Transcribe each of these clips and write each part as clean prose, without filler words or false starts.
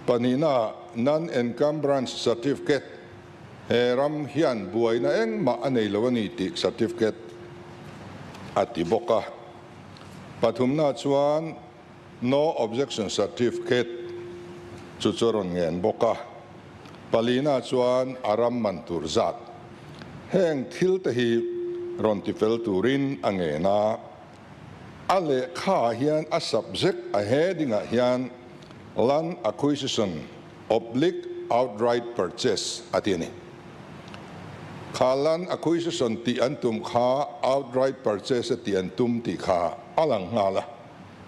Pahnihna, Non-encumbrance certificate, he ram hian buaina engmah a nei lo a ni tih certificate a ti bawk a. Pathumna chuan No objection certificate chu chu a rawn ngen bawk a. Palina chuan a ram man tur zat heng thil te hi rawn ti fel turin a ngen a. A lehkha ah hian a subject a heading ah hian Land Acquisition Oblique Outright Purchase a ti a ni. Kha Land Acquisition tih an tum kha Outright Purchase a tih an tum tih kha a lang nghal a.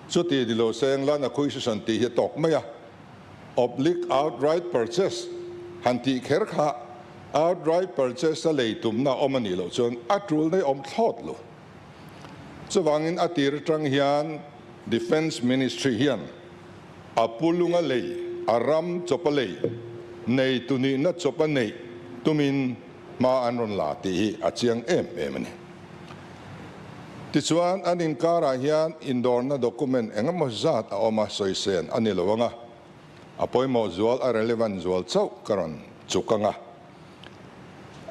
Chuti ni lo seng Land Acquisition tih hi a tawk mai a. Oblique Outright Purchase han tih kher kha Outright Purchase a lei tumna awm a nih loh chuan a tul nei awm thlawt lo. Chuvangin a tir atang hian Defence Ministry hian a pulunga lei, a ram chawpa lei, nei tunihna chawpa neih tumin hma an rawn la tih hi a chiang em em a ni. Tichuan an inkarah hian indawrna document engemaw zat a awm a, sawisen a ni lo ang a, a pawimawh zual, a relevant zual chauh ka rawn chuk ang a.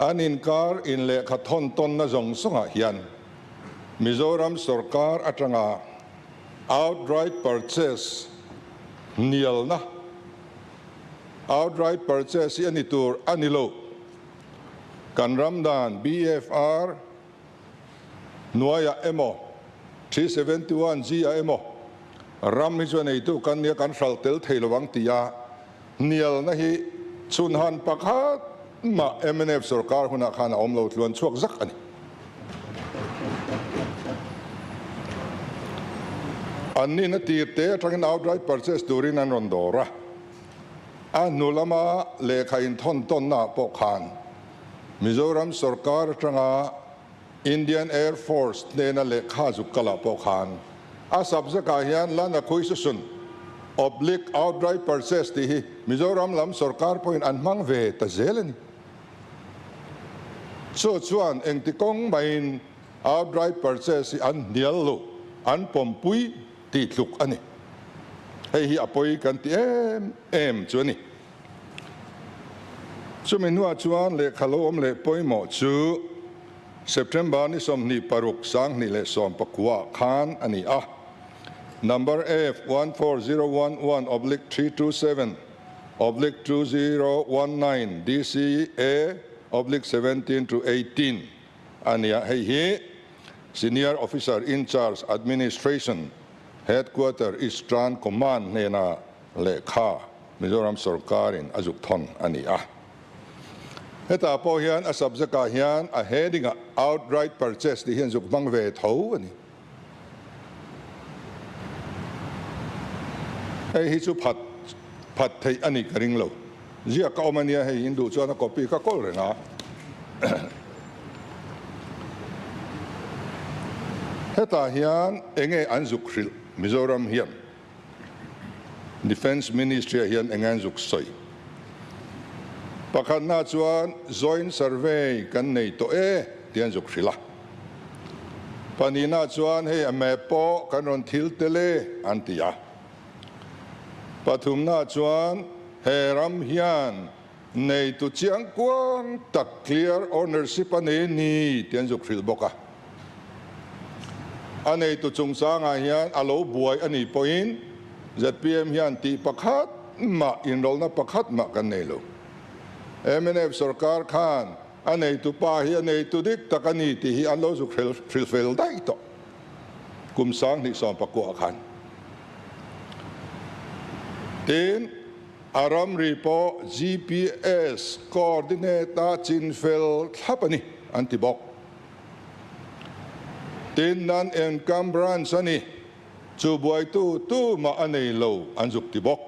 An inkar in lehkha thawn tawnna zawng zawngah hian Mizoram sorkar atanga outright purchase hnialna, outright purchase hi a ni tur a ni lo. Kan ram dan BFR hnuaiah emaw, 371 G ah emaw ram hi chu a neitu kan nia kan hralh tel thei lo ang tia Hnialna hi chhunhan pakhat mah mnf sorkar hunah khan a awm lo tluan chhuak zak a ni. An nihna tir te atangin outright purchase turin an rawn dawr a, a hnu lama lehkha inthawn tawnnaah pawh khan Mizoram sorkar atanga Indian Air Force hnena lehkha zuk kalah pawh khan a subject-ah hian Land Acquisition Oblique Outright Purchase tih hi Mizoram lam sorkar pawhin an hmang ve ta zel a ni. Chu chuan engti kawng maiin outright purchase hi an hnial lo, an pawmpui tih tluk a ni. Hei hi a pawi kan ti em em chu a ni. Chumi hnuah chuan lehkha lo awm leh pawimawh chu September ni 26 2019 khan a ni a. Number F 14011 oblique 327 oblique 2019 DCA oblique 17 to 18 a ni a. Hei hi Senior Officer in Charge Administration Headquarter Eastern Command hnena lehkha Mizoram sorkarin a zuk thawn a ni a. Hetah pawh hian a subject ah hian a heading ah outright purchase tih hian zuk hmang ve tho a ni. Hei hi chu phat phat theih a ni ka ring lo. Ziak ka awm a nia hei in duh chuan a copy ka kawl reng a. Hetah hian enge an zuk hrilh Mizoram hian? Defence Ministry ah hian eng an zuk sawi? Pakhatna chuan Joint Survey kan nei tawh e tih an zuk hrilh a. Pahnihna chuan hei a map pawh kan rawn thil tel e an ti a. Pathumna chuan he ram hian neitu chiang kuang tak clear ownership a nei a ni tih an zuk hrilh bawk a. A neitu chungchangah hian a lo buai a nih pawhin zpm hian tih pakhat mah inrawlhna pakhat mah kan nei lo. Mnf sorkar khan a neitu pa hi a neitu dik tak a ni tih hi an lo zuk hrilh fel daih tawh kum 2019 khan. Tin. A ramri pawh GPS coordinate-a chinfel thlap a ni, an ti bawk. Tin, nan encumbrance a ni, chu buaitu tumah a nei lo, an zuk ti bawk.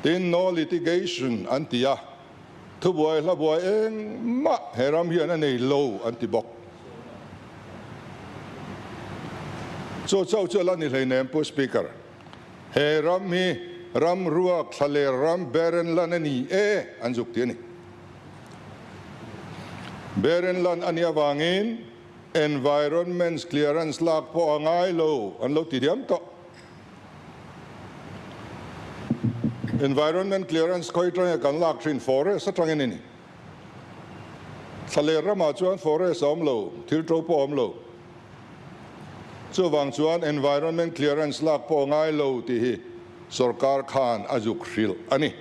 Tin, no litigation an ti a, thubuai hlabuai engmah he ram hian a nei lo, an ti bawk. Chu chauh chu a la ni hleinem, Pu Speaker. He ram hi ram ruak thlaler ram barren land a ni e an zuk ti a ni. Barren land a nih avangin environment clearance lak pawh a ngai lo an lo ti diam tawh. Environment clearance khawi atanga kan lak thin forest atangin a ni. Thlaler ramah chuan forest a awm lo, thil to pawh a awm lo. Chuvang chuan environment clearance lak pawh a ngai lo tih hi sorkar khan a zuk hrilh a ni.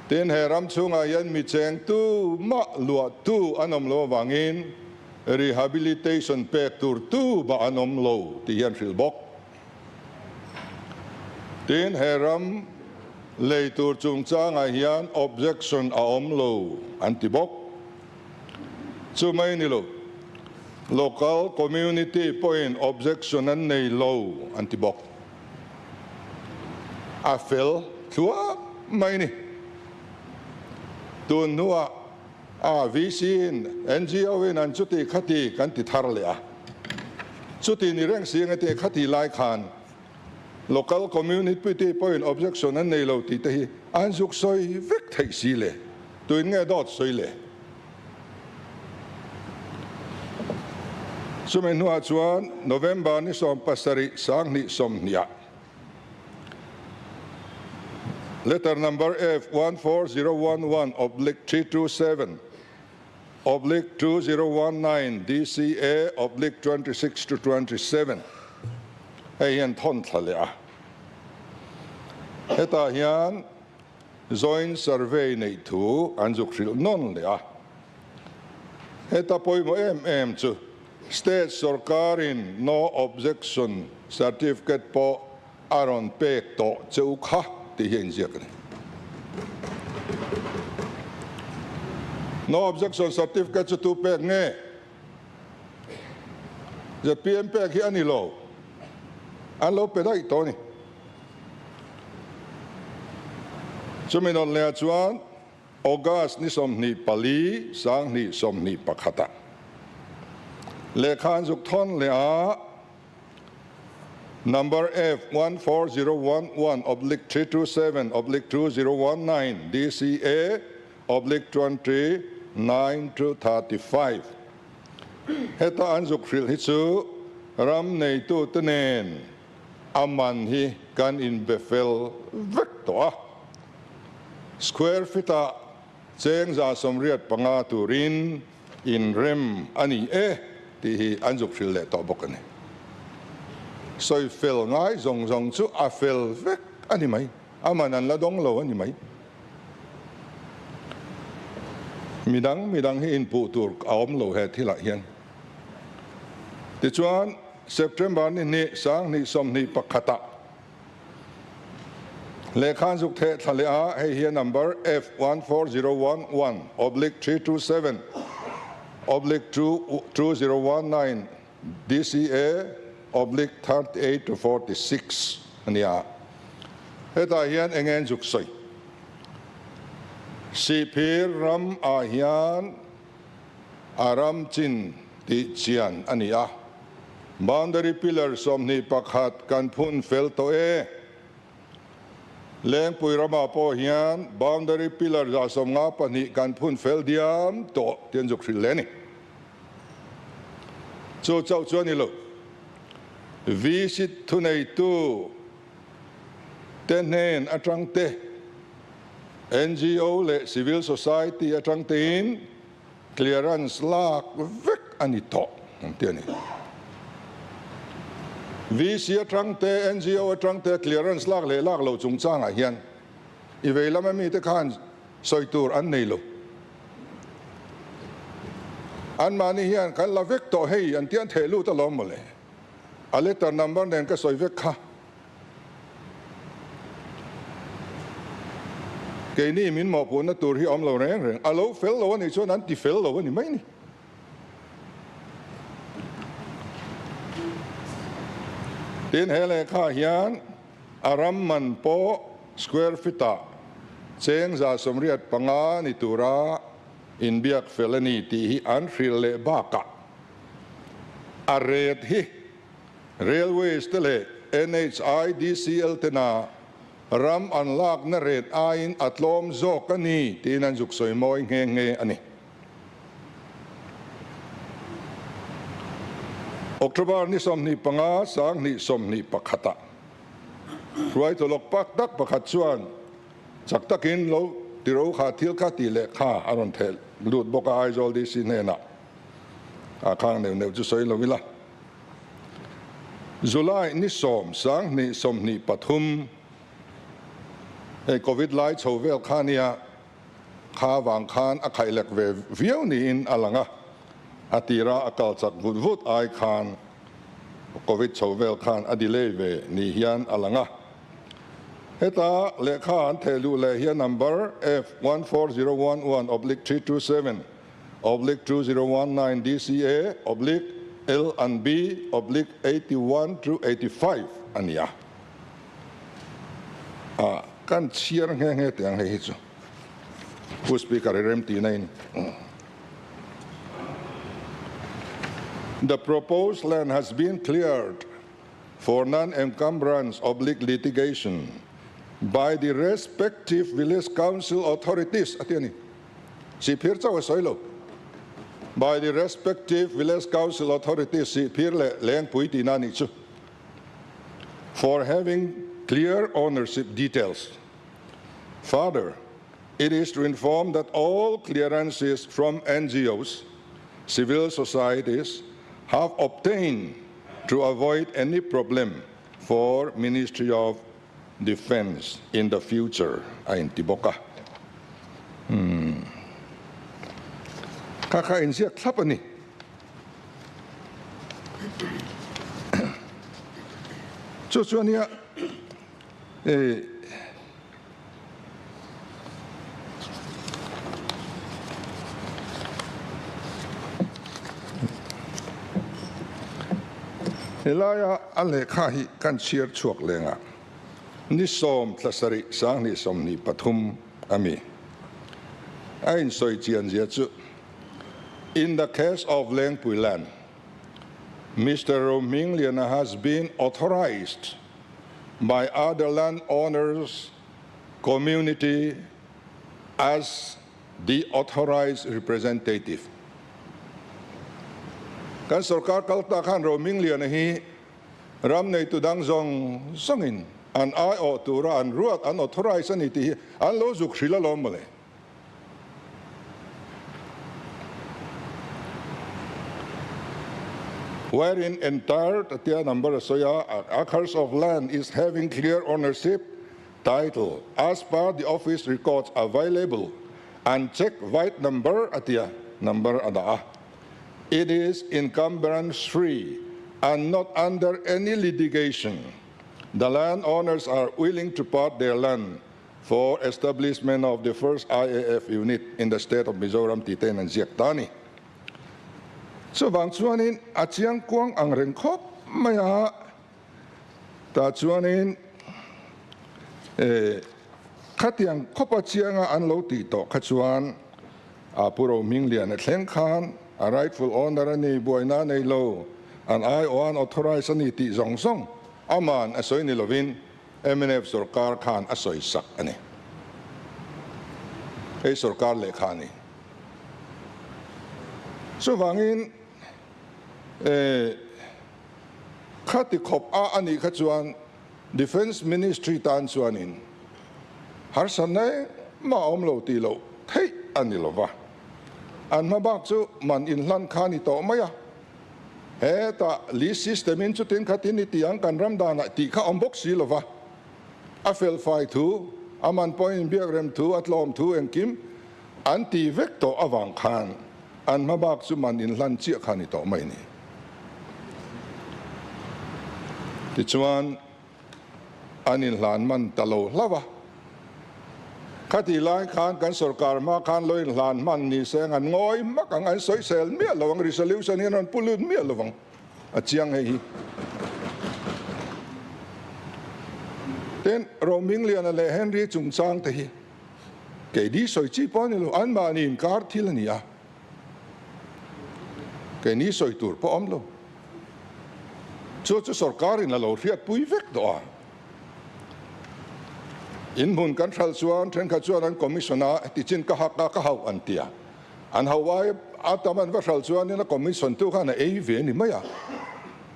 Tin, he ram chhungah hian mi cheng tu mah luah tu an awm lo avangin rehabilitation pek tur tu mah an awm lo tih hi an hrilh bawk. Tin, he ram lei tur chungchangah hian objection a awm lo an ti bawk. Chu mai ni lo, local community pawhin objection an nei lo an ti bawk. A fel thluak mai ni. Tun hnuah a VC in NGO in an chuti khati kan ti thar leh a. Chuti ni reng si enge te khati lai khan local community pawhin objection an nei lo tih te hi an zuk sawi vek theih si le. Tuin nge dawt sawi le? Chumi hnuah chuan November ni 70 2020ah letter number F 14011 oblique 327 oblique 2019 DCA oblique 26 to 27 hei hian thawn thla leh a. Hetah hian Joint survey neih thu an zuk hrilh nawn leh a. Heta pawimawh em em chu State sorkarin No Objection Certificate pawh a rawn pek tawh che u kha tih hi a inziak a ni. No Objection Certificate chu tu pek nge? Zpm pek hi a ni lo. An lo pe daih tawh a ni. Chumi nawn lehah chuan August ni 24, 2021 ah lehkha an zuk thawn leh a, Number F 14011 oblique 327 oblique 2019 DCA oblique 29 to 35 Heta an zuk hrilh hi chu ram neitute nen A man hi kan inbe fel vek tawh a, square feet ah cheng 185 turin inrem a ni e tih hi an zuk hrilh leh tawh bawk a ni. Sawi fel ngai zawng zawng chu a fel vek a ni mai, a man an la dawng lo a ni mai. Midang midang hi inpuh tur a awm lo he thilah hian. Tichuan, September ni hnih 2021 ah lehkha an zuk theh thla leh a, hei hi a number F 14011 oblique 327 oblique 2019 DCA oblique 38 to 46 a ni a. Hetah hian eng nge an zuk sawi? Sihphir ram ah hian A ram chin tih chian a ni a. Boundary pillar 21 kan phun fel tawh e. Lengpui ramah pawh hian boundary pillar 152 kan phun fel diam tawh tih an zuk hrilh leh a ni. Chu chauh chu a ni lo. VC thuneitu te hnen atang te, NGO leh civil society atang tein clearance lak vek a ni tawh ang tih a ni. VC atang te, NGO atang te clearance lak leh lak lo chungchangah hian i vei lama mite khan sawi tur an nei lo. Anmahni hian kan la vek tawh hei an tian theh lut alawm mawle. A letter number nen ka sawi vek kha. Keini min mawhpuhna tur hi a awm lo reng reng. A lo fel lo a nih chuan an ti fel lo a ni mai ni. Tin, he lehkha hian a ram man pawh square feet ah cheng 185 ni tura inbiak fel a ni tih hi an hrilh leh bakah a ret hi Railways te leh NHIDCL tena ram an lakna ret aiin a tlawm zawk a ni tiin an zuk sawi mawi nghe nghe a ni. October ni 25, 2021 ah. Hruaitu lawk pak tak pakhat chuan chak takin lo tiro kha thil kha tih leh kha a rawn theh lut bawk a Aizawl DC hnenah a khang neuh neuh chu sawi lo ila. July ni 10 23 hei Covid lai chho vel kha nia kha vang khan a khaihlek ve viau niin a lang a, a tira a kal chak vut vut ai khan Covid chho vel khan a delay ve ni hian a lang a. Heta lehkha an theh luh leh hian number F14011 oblique 327 oblique 2019 DCA oblique L and B oblique 81 to 85 a ni a. Ah, kan chhiar nghe nghe teh ang hei hi chu. Pu Speaker i rem tihna in. The proposed land has been cleared for non-encumbrance oblique litigation by the respective village council authorities a ti a ni. Sihphir chauh a sawi lo. By the respective village council authorities Sihphir leh Lengpui tihna a nih chu. For having clear ownership details. Further, it is to inform that all clearances from NGOs, civil societies have obtained to avoid any problem for Ministry of Defence in the future a inti bawk a. Umm. Kha kha inziak thlap a ni. Chu chu ania eh. Helaia a lehkha hi kan chhiar chhuak lengah ni 10 thla 7 2023 a mi. A insawi chian zia chu In the case of Lengpui land, Mister Rohmingliana has been authorized by other landowners community as the authorized representative. Kan sorkar kal ta khan Rohmingliana hi ram neitu dang zawng zawngin an aiawh tura an ruat an authorize a ni tih hi an lo zuk hrilh alawm mawle. Wherein entire tia number a sawi a, acres of land is having clear ownership title as per the office records available and check white number a tia number a dah a. It is encumbrance free and not under any litigation. The land owners are willing to part their land for establishment of the first IAF unit in the state of Mizoram tih te in an ziak ta a ni. Chuvang chuanin a chiang kuang ang reng khawp mai a, tah chuanin eh khatiang khawpa chianga an lo tih tawh kha chuan a Pu Rohmingliana thleng khan a rightful owner a ni, buaina a nei lo, an aiawh an authorise a ni tih zawng zawng aman a sawi ni lovin Mnf sorkar khan a sawi sak a ni. Hei sorkar lehkha a ni. Chuvangin khati khawp a a nih kha chuan Defence Ministry tan chuanin harsatna engmah a awm lo tih loh theih a ni lova. An hma bak chu man inhlan kha a ni tawh mai a. Hetah lease system in chutin khatin i ti ang kan ram danah tih kha awm bawk si lova, a felfai thu, a man pawhin inbiak rem thu, a tlawm thu engkim an ti vek tawh avang khan an hma bak chu man inhlan chiah kha ni tawh mai ni. Tichuan. An inhlan man ta lo hlauh a. Khatih lai khan kan sorkar hma khan lo inhlan hman ni se ang an ngawi hmak ang, an sawisel miah lo ang, resolution hian an pu lut miah lo ang, a chiang hei hi. Tin, Rohmingliana leh Henry chungchang te hi keini sawi chi pawh a ni lo, anmahni inkar thil a ni a. Keini sawi tur pawh awm lo. Chu chu sorkarin a lo hriatpui vek tawh a. In hmun kan hralh chuan thenkhat chuan an commission a tichin ka hak a ka hauh an ti a. An hauh ai a tam an va hralh chuanin a commission tu khan a ei ve a ni mai a.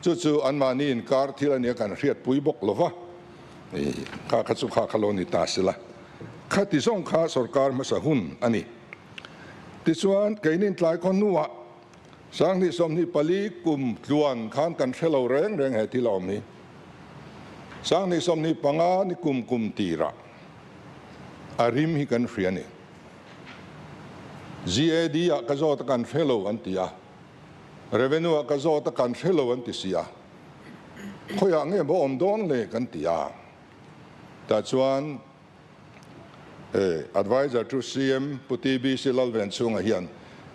Chu chu anmahni inkar thil a nia kan hriatpui bawk lo va. Kha kha chu kha kha lo ni ta sela. Khati zawng kha sorkar hmasa hun a ni. Tichuan, keinin tlai khaw hnuah Sanghnih 24 kum tluan khan kan hre lo reng reng he thil a awm hi. Sanghnih 25 ni kum kum tirah a rim hi kan hria a ni. GAD ah ka zawt a kan hre lo an ti a, Revenue ah ka zawt a kan hre lo an ti si a, khawiah nge maw awm dawn le kan ti a. Tah chuan Adviser to CM Pu TBC Lalvenchhunga hian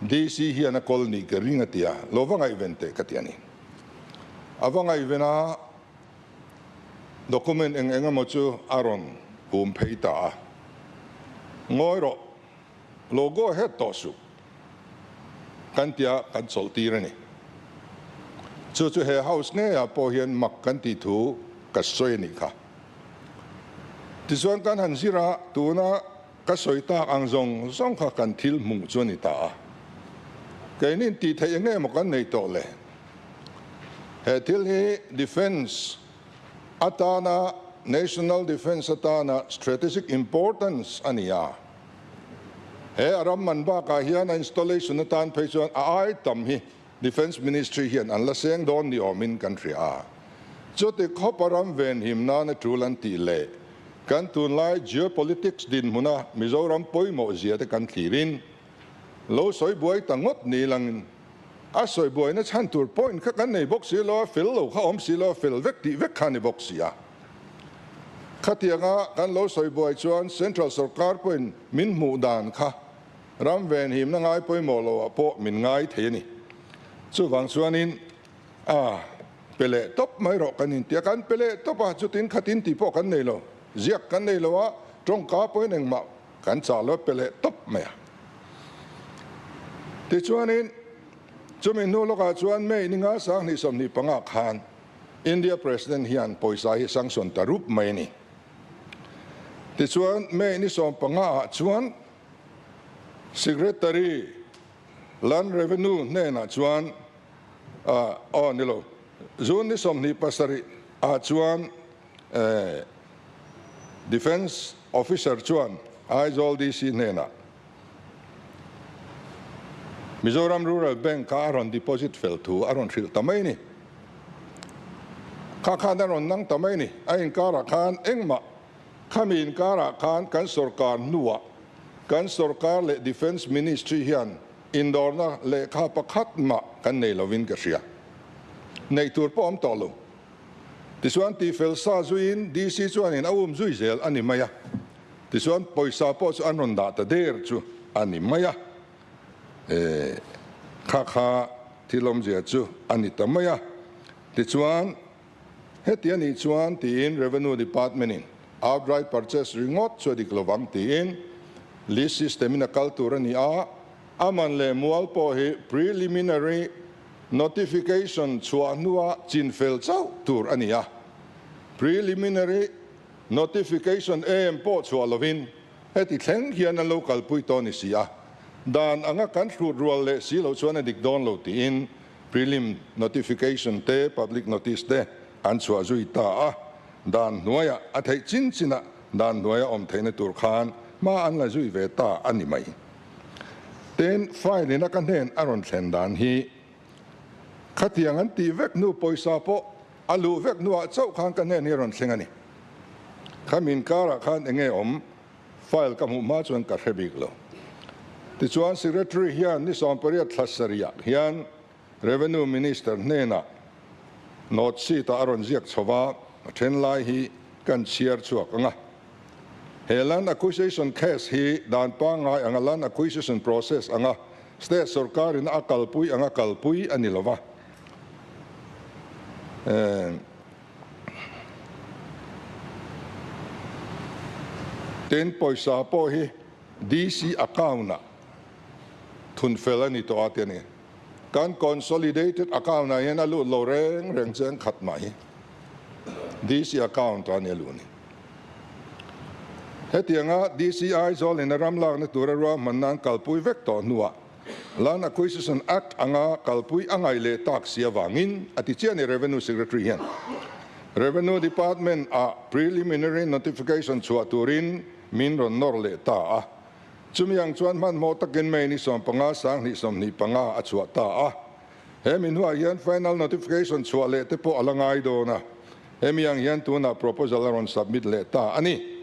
DC hian a kawl nih ka ring a ti a, lo va ngaihven teh ka ti a ni. A va ngaihven a, document eng eng emaw chu a rawn hum phei ta a. Ngawi rawh, lo go ahead tawh suh kan tia kan chawlh tir a ni. Chu chu he house ngeiah pawh hian mak kan tih thu ka sawi a nih kha. Tichuan kan han zir a, tuna ka sawi tak ang zawng zawng kha kan thil hmuh chu a ni ta a. Keinin tih theih eng emaw kan nei tawh le? He thil hi defence atana, national defence atana strategic importance a ni a. He a ram man bakah hian a installation atan phei chuan a ai tam hi Defence Ministry hian an la seng dawn ni awmin kan hria a. Chuti khawp a ram venhim nana tul an tih leh kan tunlai geopolitics dinhmuna Mizoram pawimawh zia te kan thlirin lo sawi buai ta ngawt ni langin a sawi buaina chhan tur point kha kan nei bawk si lo a, fel lo kha awm si lo a, fel vek tih vek kha ni bawk si a. Khatianga kan lo sawi buai chuan Central sorkar pawhin min hmuh dan kha Ram venhimna ngai pawimawh loh ah pawh min ngai thei a ni. Chuvang chuanin a pe leh tawp mai rawh kan inti a, kan pe leh tawp a, chutin khatin tih pawh kan nei lo, ziak kan nei lo a, tawngka pawhin engmah kan chah lo a pe leh tawp mai a. Tichuanin chumi hnu lawkah chuan May ni nga 2025 khan India President hian pawisa hi sanction ta rup mai a ni. Tichuan May ni 15 ah chuan Secretary Land Revenue hnenah chuan aw ni lo, June ni 27 ah chuan Defence Officer chuan Aizawl DC hnenah Mizoram Rural Bank kha a rawn deposit fel thu a rawn hrilh ta mai ni. Kha khan a rawn nang ta mai ni. A inkarah khan engmah Khami inkarah khan kan sorkar hnuah kan sorkar leh Defence Ministry hian indawrna lehkha pakhat mah kan nei lovin ka hria. Neih tur pawh awm tawh lo. Tichuan tihfel sa zuiin DC chuanin a um zui zel a ni mai a. Tichuan pawisa pawh chu an rawn dah ta der chu a ni mai a. Kha kha thil awmzia chu a ni ta mai a. Tichuan. Heti a nih chuan tiin Revenue Department in outright purchase ringawt chu a dik lovang tiin lease system in a kal tur a ni a, a man leh mual pawh hi preliminary notification chhuah hnua chinfel chauh tur a ni a, preliminary notification em pawh chhuah lovin heti thleng hian an lo kalpui tawh a ni si a, dan anga kan hrut rual leh si loh chuan a dik dawn lo tiin Prelim notification te public notice te an chhuah zui ta a, dan hnuaiah a theih chin chinah dan hnuaia awm theihna tur khan hma an la zui ve ta a ni mai. Tin, file in a ka hnen a rawn thlen dan hi khatiang an tih vek hnu pawisa pawh a luh vek hnuah chauh khan ka hnen hi a rawn thleng a ni. Khami inkarah khan enge awm File ka hmuh hma chuan ka hre bik lo. Tichuan Secretary hian ni 18 thla sarihah hian Revenue Minister hnenah note sheet ah a rawn ziak chho va, a then lai hi kan chhiar chhuak ang a. He land acquisition case hi dan pangngai anga land acquisition process anga state sorkarin a kalpui anga kalpui a ni lo va. Tin, pawisa pawh hi DC account-ah thun fel a ni tawh a ti a ni. Kan consolidated account-ah hian a lut lo reng reng cheng khat mah hi DC account-ah a ni a luh ni. Hetianga DC Aizawl-in a ram lakna tura ruahman nan kalpui vek tawh hnuah Land Acquisition Act anga kalpui a ngaih leh tak si avangin a ti chiah a ni Revenue Secretary hian. Revenue Department ah preliminary notification chhuah turin min rawn nawr leh ta a. Chumi ang chuan hmanhmawh takin May ni 15 2025 a chhuah ta a. He mi hnuah hian final notification chhuah leh te pawh a la ngai dawn a. Hemi ang hian tunah proposal a rawn submit leh ta a ni.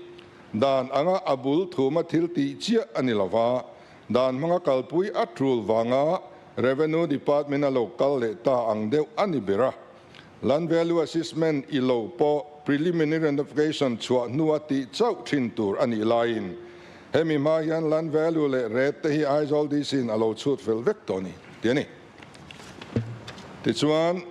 Dan anga a bul thuma thil tih chiah a ni lova, dan hmanga kalpui a tul vanga Revenue Department a lo kal leh ta ang deuh a ni ber a. Land Value Assessment i lo pawh preliminary notification chhuah hnua tih chauh thin tur a nih laiin hemi hma hian Land Value leh Rate te hi Aizawl DC in a lo chhut fel vek tawh a ni, ti a ni. Tichuan,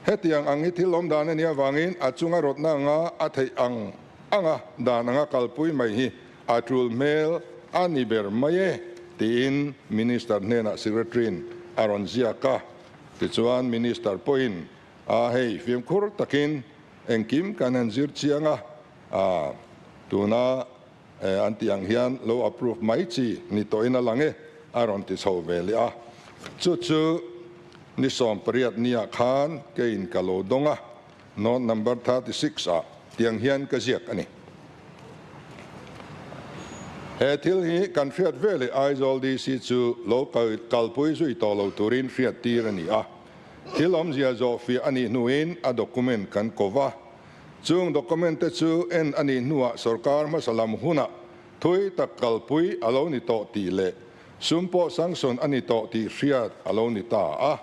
hetiang ang hi thil awm dan a nih avangin a chunga rawtna anga a theih ang anga dan anga kalpui mai hi a tul hmel a ni ber mai e, tiin Minister hnenah Secretary-in a rawn ziak a. Tichuan Minister pawhin, A hei, fimkhur takin engkim kan han zir chiang a, a tuna an tih ang hian lo approve mai chi ni tawhin a lang e, a rawn ti chho ve leh a. Chu chu ni 18 nia khan keiin ka lo dawng a, note number 36 ah tiang hian ka ziak a ni. He thil hi kan hriat veleh Aizawl DC chu lo kalpui zui tawh lo turin hriat tir a ni a. Thil awmzia zawh fiah a nih hnuin a document kan ko va. Chung document te chu en a nih hnuah sorkar hmasa lam hunah thui tak kalpui a lo ni tawh tih leh sum pawh sanction a ni tawh tih hriat a lo ni ta a.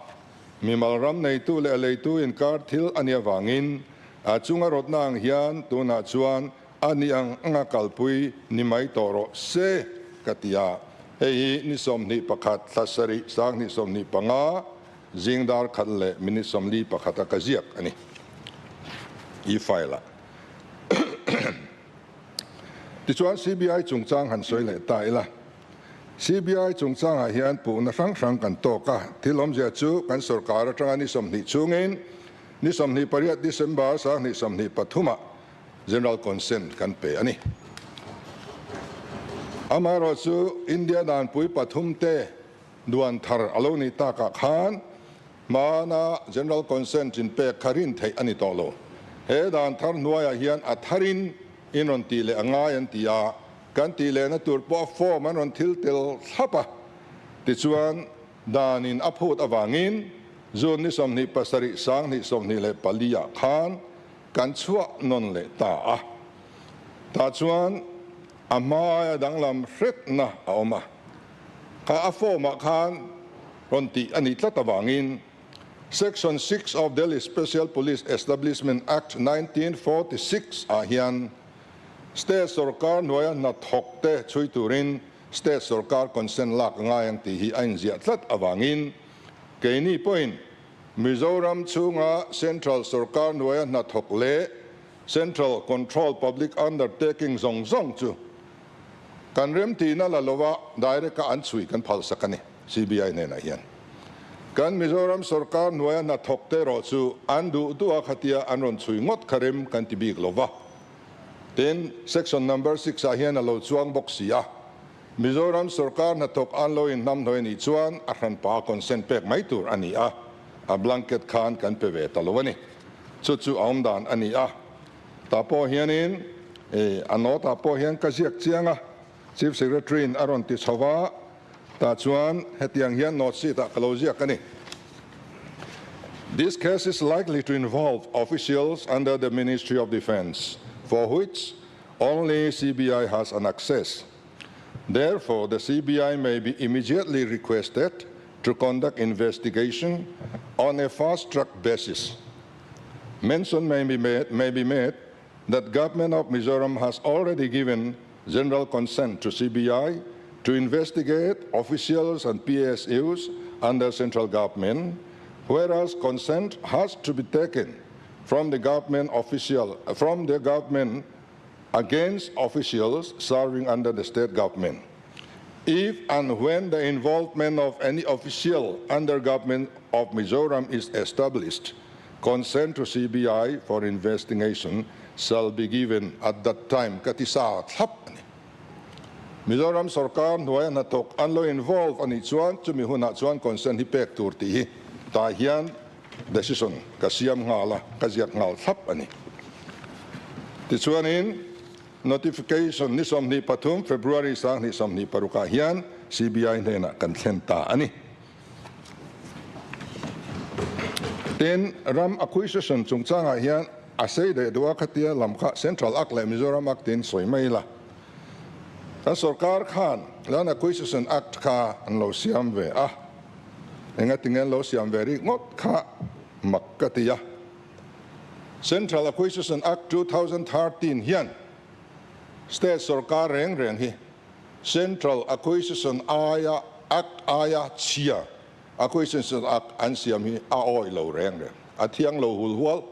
Mimal ram neitu leh a leitu inkar thil a nih avangin a chunga rawtna ang hian tunah chuan a ni ang anga kalpui ni mai tawh rawh se ka ti a. Hei hi ni 21 thla sarih 2025 zing dar khat leh minute 41 a ka ziak a ni. E-file ah. Tichuan CBI chungchang han sawi leh ta ila. CBI chungchangah hian puhna hrang hrang kan tawk a, thil awmzia chu kan sorkar atanga ni 20 chungin ni 28 December 2023 ah General Consent kan pe a ni. Amaherawhchu India danpui pathum te duan thar a lo nih takah khan hmana General Consent in pek kha rin theih a ni tawh lo. He dan thar hnuaiah hian a tharin in rawn tih leh a ngai an ti a, kan tih lehna tur pawh a form an rawn thil tel thlap a. Tichuan, danin a phut avangin June ni 27 2024 ah khan kan chhuah nawn leh ta a. Tah chuan a hmaia danglam hretna a awm a. Kha a form ah khan rawn tih a nih tlat avangin Section 6 of Delhi Special Police Establishment Act 1946 ah hian State sorkar hnuaia hnathawk te chhui turin State sorkar consent lak a ngai ang tih hi a inziah tlat avangin keini pawhin Mizoram chhunga Central sorkar hnuaia hnathawk leh Central Control Public Undertaking zawng zawng chu kan remtihna la lova direct a an chhui kan phalsak a ni, CBI hnenah hian. Kan Mizoram sorkar hnuaia hnathawk te erawh chu an duh duh a khatia an rawn chhui ngawt kha rem kan ti bik lova. Tin, Section number 6 ah hian a lo chuang bawk si a, Mizoram sorkar hnathawk an lo inhnamhnawih anih chuan a hranpa consent pek mai tur a ni a, a blanket khan kan pe ve ta lo a ni. Chu chu a awm dan a ni a. Tah pawh hianin a note ah pawh hian ka ziak chiang a, Chief Secretary in a rawn ti chho va, tah chuan hetiang hian note sheet ah ka lo ziak a ni. This case is likely to involve officials under the Ministry of Defence, for which only CBI has an access. Therefore, the CBI may be immediately requested to conduct investigation on a fast-track basis. Mention may be made that Government of Mizoram has already given general consent to CBI to investigate officials and PSUs under central government, whereas consent has to be taken from the government official, from the government against officials serving under the state government. If and when the involvement of any official under government of Mizoram is established, consent to CBI for investigation shall be given at that time. Ka ti sa thlap a ni. Mizoram sorkar hnuaia hnathawk an lo involve a nih chuan chumi hunah chuan consent hi pek tur tih hi tah hian decision ka siam nghal a, ka ziak nghal thlap a ni. Tichuanin notification ni 23 February 2026 ah hian CBI hnenah kan thlen ta a ni. Tin, ram acquisition chungchangah hian a sei leh duh a, khatia lam kha Central Act leh Mizoram Act tiin sawi mai ila. Kan sorkar khan Land Acquisition Act kha an lo siam ve a, engatinge an lo siam ve rik ngawt kha mak ka ti a. Central Acquisition Act 2013 hian State sorkar reng reng hi Central Acquisition aia Act aia chhia Acquisition Act an siam hi a awih lo reng reng, a thiang lo hul hual.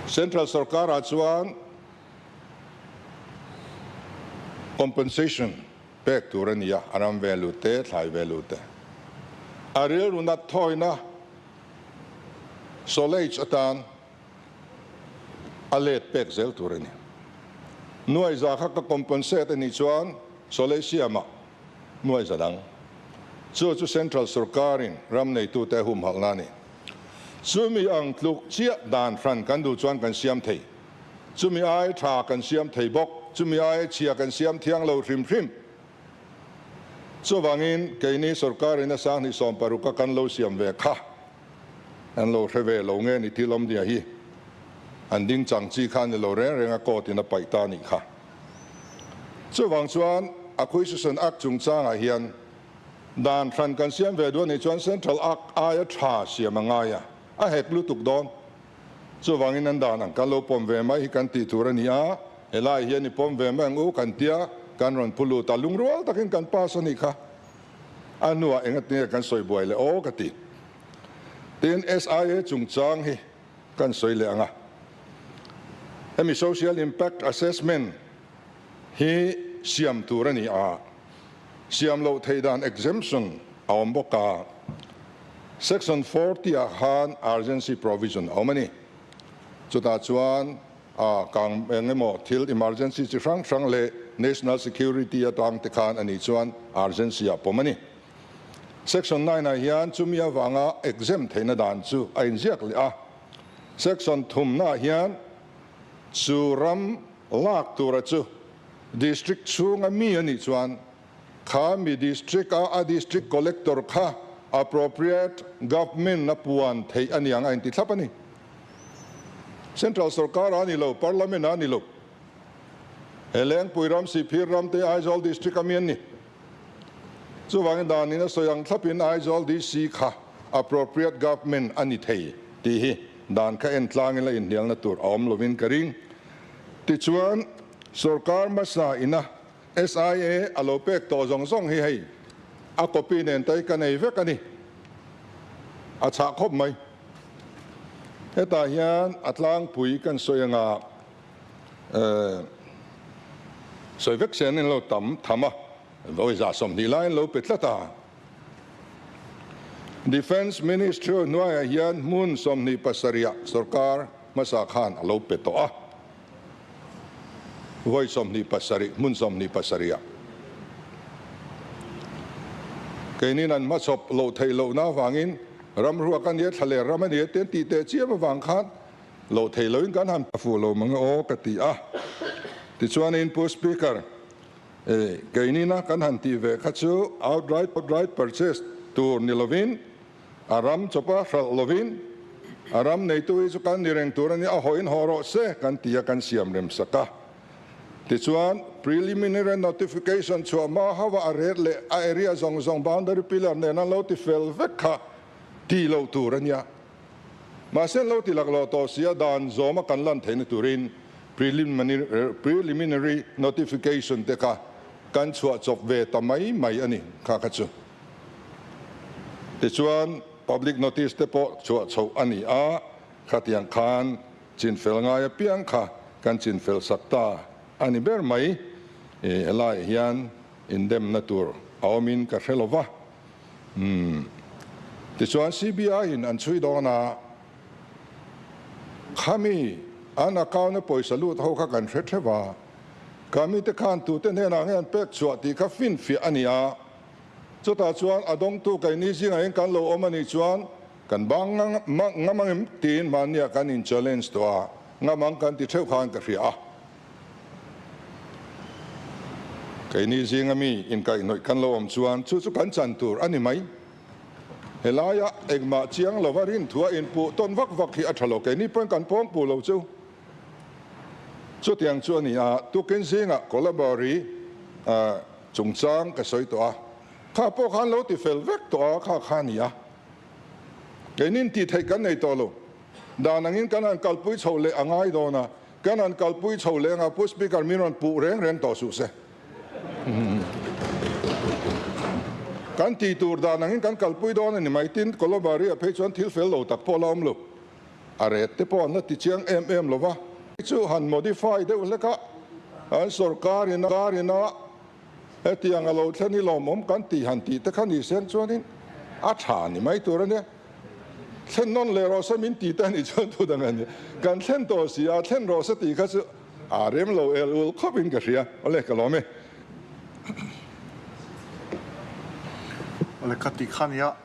Central sorkarah chuan compensation pek tur a ni a, a ram ve lut te, thlai ve lut te. A rilru nat thawina sawlage atan a let pek zel tur a ni. Nuai za kha ka compensate a nih chuan sawlage siamah nuai za dang. Chu chu Central sorkarin ram neitute a humhalhna a ni. Chumi ang tluk chiah dan hran kan duh chuan kan siam thei. Chumi ai tha kan siam thei bawk. Chumi ai chhia kan siam thiang lo hrim hrim. Chuvangin keini sorkarin a 2016 a kan lo siam ve kha an lo hre ve lo nge ni thil awmzia hi an ding chang chi kha a ni lo reng reng a court in a paih ta a nih kha. Chuvang chuan Acquisition Act chungchangah hian dan hran kan siam ve duh a nih chuan Central Act aia tha siam a ngai a, a hek lutuk dawn. Chuvangin an dan ang kan lo pawm ve mai hi kan tih tur a ni a, helai hian i pawm ve mai ang u kan tia kan rawn phu lut a, lungrual takin kan pass a nih kha. A hnuah engatinge kan sawi buai leh aw ka ti. Tin, SIA chungchang hi kan sawi leh ang a. Hemi Social Impact Assessment hi siam tur a ni a, siam loh theih dan exemption a awm bawk a. Section 40 ah khan urgency provision a awm a ni. Chutah chuan a kang eng emaw thil emergency chi hrang hrang leh national security atang te khan a nih chuan urgency ah pawm a ni. Section 9 ah hian chumi avanga exempt theihna dan chu a inziak leh a. Section thumna ah hian chu ram lak tura chu district chhunga mi a nih chuan kha mi district a a district collector kha appropriate government a puan theih a niang a inti thlap a ni. Central sorkar a ni lo, Parliament a ni lo. He Lengpui ram, Sihphir ram te Aizawl district a mi an ni. Chuvangin danin a sawi ang thlapin Aizawl DC kha appropriate government a ni thei tih hi dan kha en tlangin la inhnialna tur a awm lovin ka ring. Tichuan, sorkar hmasa ina SIA a lo pek tawh zawng zawng hi hei a copy nen tai ka nei vek a ni. A chhah khawp mai. Hetah hian a tlangpui kan sawi anga sawi vek se an in lo tam tham a, vawi 20 lai an lo pe tlat a. Defence Ministry hnuaiah hian hmun 27 ah sorkar hmasa khan a lo pe tawh a. Vawi 27, hmun 27 ah. Keinin an hmachhawp loh theih lohna avangin ram ruak a nia, thlaler ram a nia te an tih teh chiam avang khan loh theih lohin kan han fuh lo mang e aw ka ti a. Tichuanin Pu Speaker, keinina kan han tih ve kha chu outright outright purchase tur ni lovin a ram chawpa hralh lovin a ram neitu hi chu kan ni reng tur a ni, a hawiin haw rawh se kan ti a kan siam rem sak a. Tichuan, preliminary notification chhuah hma hauha a ret leh a area zawng zawng boundary pillar nen an lo ti fel vek kha ti lo tur a nia. Mahse an lo ti laklawh tawh si a dan zawma kan lan theihna turin preliminary notification te kha kan chhuah chawp ve ta mai mai a ni kha kha chu. Tichuan, public notice te pawh chhuah chhoh a ni a, khatiang khan Chinfel ngai apiang kha kan chinfel sak ta a ni ber mai. Helaiah hian indemna tur a awmin ka hre lo va. Umm. Tichuan CBI in an chhui dawn a, khami an account a pawisa lut ho kha kan hre theuh a, khami te khan tute hnenah nge an pek chhuah tih kha finfiah a ni a. Chutah chuan a dawngtu keini zingah hian kan lo awm a nih chuan kan bang ngam ang em tiin mahniah kan in challenge tawh a, ngam ang kan ti theuh khan ka hria a. Keini zinga mi inkaihhnawih kan lo awm chuan chu chu kan chan tur a ni mai. Helaia engmah chiang lova rinthua inpuh tawn vak vak hi a tha lo, keini pawhin kan pawng puh lo chu. Chutiang chu a ni a, tukin zingah Kolabari chungchang ka sawi tawh a, kha pawh khan lo ti fel vek tawh a, kha kha a ni a. Keinin tih theih kan nei tawh lo, dan angin kan han kalpui chho leh a ngai dawn a, kan han kalpui chho leh anga Pu Speaker min rawn puh reng reng tawh suh se. Kan tih tur dan angin kan kalpui dawn a ni mai, tin Kolabari ah phei chuan thil fel lo tak pawh la awm lo. A ret te pawh an la ti chiang em em lo va. Chu han modify deuh hlek a, an sorkar in a in a hetiang a lo thlen hi lawmawm kan tih han tih te kha ni seng chuanin a tha ni mai tur a nia. Thlen nawn leh rawh se min ti te a nih chuan thu dang a ni. Kan thlen tawh si a, thlen rawh se tih kha chu a rem lo el ul khawp in ka hria. Awle ka lawm e. Awle ka tih kha nia.